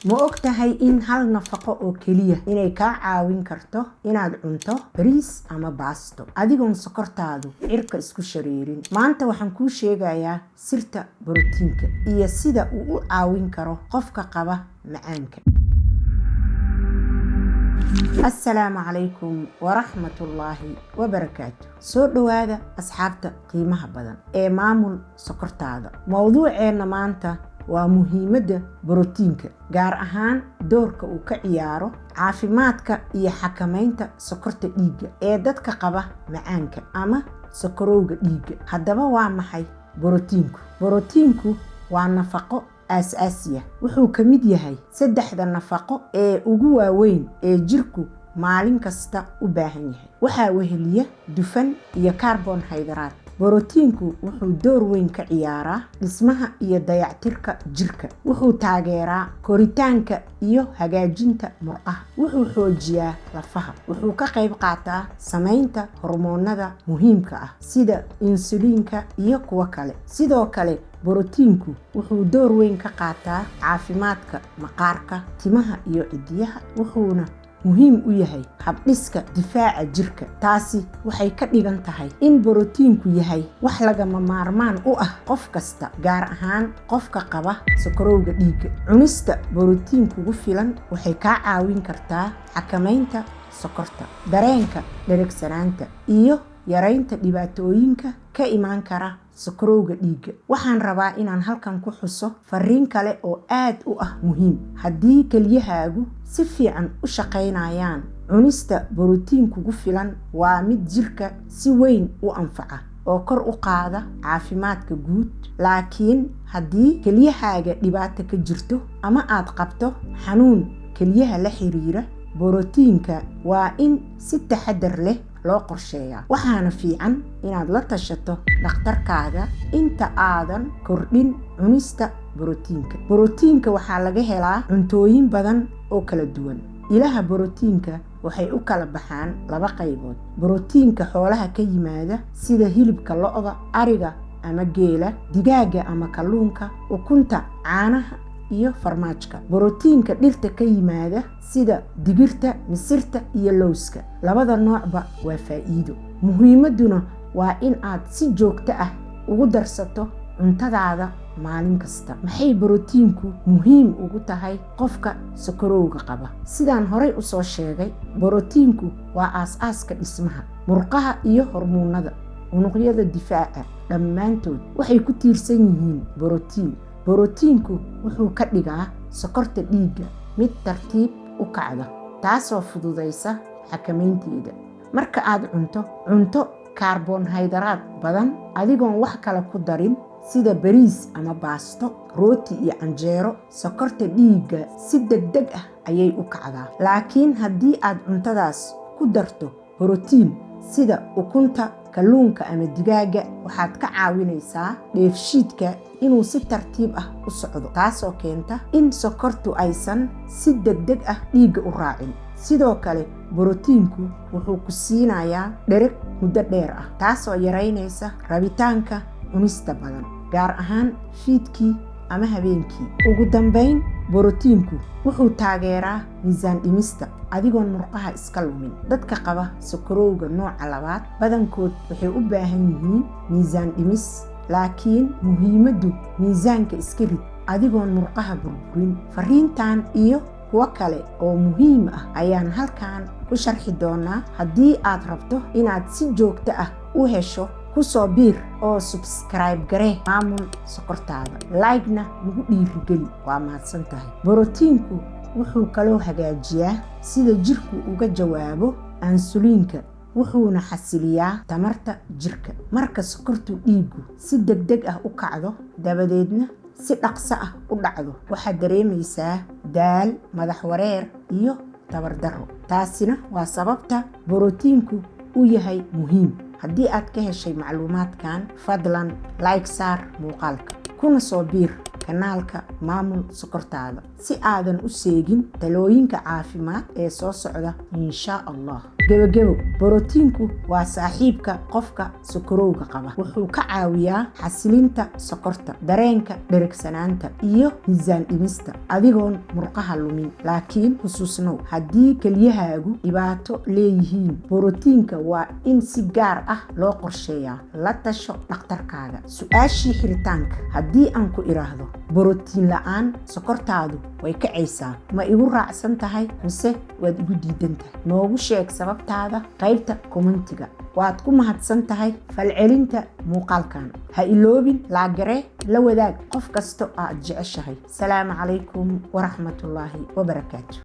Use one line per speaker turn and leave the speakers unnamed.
Ma og tahay in hal nafaqo oo keliya inay kaa caawin karto inaad cunto bariis ama baasto adigoon sokortaadu cirka isku shareerin? Maanta waxaan kuu sheegayaa sirta borotiinka iyo sida uu u caawin karo qofka qaba macaanka. Assalaamu calaykum waraxmatullaahi wabarakaatu. Soo dhowaada, asxaabta qiimaha badan ee Maamul Sokortaada. Mowduuceenna maanta waa muhiimadda borotiinka, gaar ahaan doorka uu ka ciyaaro caafimaadka iyo xakameynta sokorta dhiigga ee dadka qaba macaanka ama sokorowga dhiigga. Haddaba, waa maxay borotiinku? Borotiinku waa nafaqo aasaasiya. Wuxuu ka mid yahay saddexda nafaqo ee ugu waaweyn ee jirku maalin kasta u baahan yahay. Waxaa weheliya dufan iyo carbon hydrate. Borotiinku wuxuu door weyn ka ciyaaraa dhismaha iyo dayactirka jirka. Wuxuu taageeraa koritaanka iyo hagaajinta murqaha. Wuxuu xoojiyaa lafaha. Wuxuu ka qayb qaataa samaynta hormoonada muhiimka ah sida insuliinka iyo kuwo kale. Sidoo kale, borotiinku wuxuu door weyn ka qaataa caafimaadka maqaarka, timaha iyo cidiyaha, wuxuuna muhiim u yahay habdhiska difaaca jirka. Taasi waxay ka dhigan tahay in borotiinku yahay wax lagama maarmaan u ah qof kasta, gaar ahaan qofka qaba sokorowga dhiigga. Cunista borotiin kugu filan waxay kaa caawin kartaa xakameynta sokorta, dareenka dheregsanaanta iyo yareynta dhibaatooyinka ka imaan kara sokorowga dhiigga. Waxaan rabaa inaan halkan ku xuso fariin kale oo aad u ah muhiim. Haddii kelyahaagu si fiican u shaqaynayaan, cunista borotiin kugu filan waa mid jirka si weyn u anfaca oo kor u qaada caafimaadka guud. Laakiin haddii kelyahaaga dhibaato ka jirto ama aad qabto xanuun kelyaha la xiriira, borotiinka waa in si taxadar leh loo qorsheeyaa, waxaana fiican inaad la tashato dhakhtarkaaga inta aadan kordhin cunista borotiinka. Borotiinka waxaa laga helaa cuntooyin badan oo kala duwan. Ilaha borotiinka waxay u kala baxaan laba qaybood: borotiinka xoolaha ka yimaada, sida hilibka lo'da, ariga ama geela, digaaga ama kalluunka, ukunta, caanaha iyo farmaajka; borotiinka dhirta ka yimaada, sida digirta, misirta iyo lowska. Labada noocba waa faa'iido, muhiimadduna waa in aad si joogto ah ugu darsato cuntadaada maalin kasta. Maxay borotiinku muhiim ugu tahay qofka sokorowga qaba? Sidaan horay usoo sheegay, borotiinku waa aas-aaska dhismaha murqaha iyo hormoonada. Unuqyada difaaca dhammaantood waxay ku tiirsan yihiin borotiin. Borotiinku wuxuu ka dhigaa sokorta dhiigga mid tartiib u kacda, taasoo fududaysa xakameynteeda. Marka aad cunto cunto kaarboonhaydraad badan adigoon wax kale ku darin, sida bariis ama baasto, rooti iyo canjeero, sokorta dhiigga si degdeg ah ayay u kacdaa. Laakiin haddii aad cuntadaas ku darto borotiin, sida ukunta, kalluunka ama digaaga, waxaad ka caawinaysaa dheefshiidka inuu si tartiib ah u socdo, taasoo keenta in sokortu aysan si degdeg ah dhiigga u raacin. Sidoo kale, borotiinku wuxuu ku siinayaa dhereg muddo dheer ah, taasoo yaraynaysa rabitaanka cunista badan, gaar ahaan fiidkii ama habeenkii. Ugu dambayn, borotiinku wuxuu taageeraa miisaan dhimista adigoon murqaha iska lumin. Dadka qaba sokorowga nooca labaad badankood waxay u baahan yihiin miisaan dhimis, laakiin muhiimaddu miisaanka iska rid adigoon murqaha burburin. Fariintan iyo kuwo kale oo muhiim ah ayaan halkan ku sharxi doonaa. Haddii aad rabto inaad si joogto ah u hesho, kusoo biir oo subscribe garee Maamul Sokortaada, like-na nagu dhiirigeli. Waa mahadsan tahay. Borotiinku wuxuu kaloo hagaajiyaa sida jirku uga jawaabo ansuliinka, wuxuuna xasiliyaa tamarta jirka. Marka sokortu dhiiggu si degdeg ah u kacdo, dabadeedna si dhaqso ah u dhacdo, waxaad dareemaysaa daal, madax wareer iyo tabardarro. Taasina waa sababta borotiinku u yahay muhiim. Haddii aad ka heshay macluumaadkan, fadlan like saar muuqaalka, kuna soo biir kanaalka Maamul Sokortaada si aadan u seegin talooyinka caafimaad ee soo socda, insha Allah. Gebogebo, borotiinku waa saaxiibka qofka sokorowga qaba. Wuxuu ka caawiyaa xasilinta sokorta, dareenka dheregsanaanta iyo miisaan dhimista adigoon murqaha lumin. Laakiin xusuusnow, haddii kelyahaagu dhibaato leeyihiin, borotiinka waa in si gaar ah loo qorsheeyaa. La tasho dhakhtarkaaga. Su-aashii xiritaanka: haddii aan ku iraahdo borotiin la-aan sokortaadu way kacaysaa, ma igu raacsan tahay mise waad igu diidan tahay? Noogu sheeg sababtaada qaybta commentiga. Waad ku mahadsan tahay falcelinta muuqaalkan. Ha iloobin like garee, la wadaag qof kasta aad jeceshahay. Salaamu calaykum waraxmatullaahi wabarakaatu.